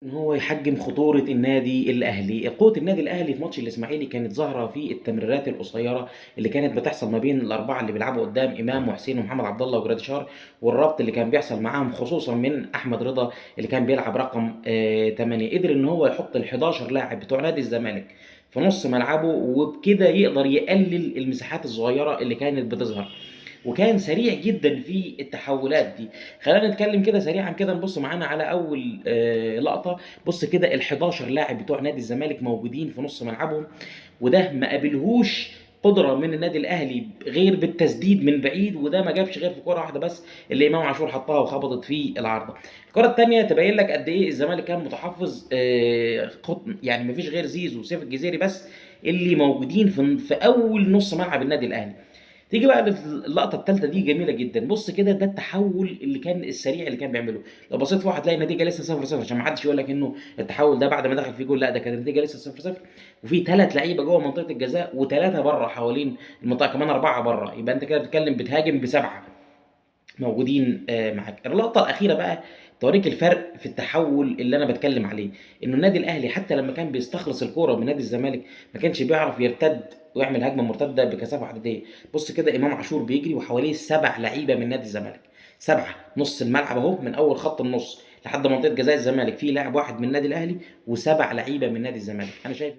ان هو يحجم خطورة النادي الاهلي. قوة النادي الاهلي في ماتش الاسماعيلي كانت ظاهره في التمريرات القصيرة اللي كانت بتحصل ما بين الاربعة اللي بيلعبوا قدام، امام وحسين ومحمد عبد الله وجراديشار، والربط اللي كان بيحصل معاهم خصوصا من احمد رضا اللي كان بيلعب رقم 8. قدر ان هو يحط ال 11 لاعب بتوع نادي الزمالك في نص ملعبه، وبكده يقدر يقلل المساحات الصغيرة اللي كانت بتظهر، وكان سريع جدا في التحولات دي. خلينا نتكلم كده سريعا كده، نبص معانا على اول لقطة. بص كده ال 11 لاعب بتوع نادي الزمالك موجودين في نص ملعبهم، وده ما قابلهوش قدره من النادي الاهلي غير بالتسديد من بعيد، وده ما جابش غير في كره واحدة بس اللي امام عاشور حطها وخبطت في العارضة. الكره الثانية تبين لك قد ايه الزمالك كان متحفظ، يعني ما فيش غير زيزو وسيف الجزيري بس اللي موجودين في اول نص ملعب النادي الاهلي. تيجي بقى اللقطة الثالثة دي جميلة جدا. بص كده ده التحول اللي كان السريع اللي كان بيعمله. لو بصيت فوق هتلاقي النتيجة لسه 0-0، عشان ما حدش يقول لك انه التحول ده بعد ما دخل فيه جول، لا ده كانت النتيجة لسه 0-0، وفي 3 لعيبة جوه منطقة الجزاء وثلاثة بره حوالين المنطقة، كمان 4 بره، يبقى انت كده بتتكلم بتهاجم ب7 موجودين معاك. اللقطة الاخيرة بقى توريك الفرق في التحول اللي انا بتكلم عليه، انه النادي الاهلي حتى لما كان بيستخلص الكورة من نادي الزمالك ما كانش بيعرف يرتد ويعمل هجمة مرتدة بكثافة عددية. بص كده امام عاشور بيجري وحواليه 7 لعيبة من نادي الزمالك، 7 نص الملعب اهو من اول خط النص لحد منطقة جزاء الزمالك في لاعب واحد من النادي الاهلي و7 لعيبة من نادي الزمالك. انا شايف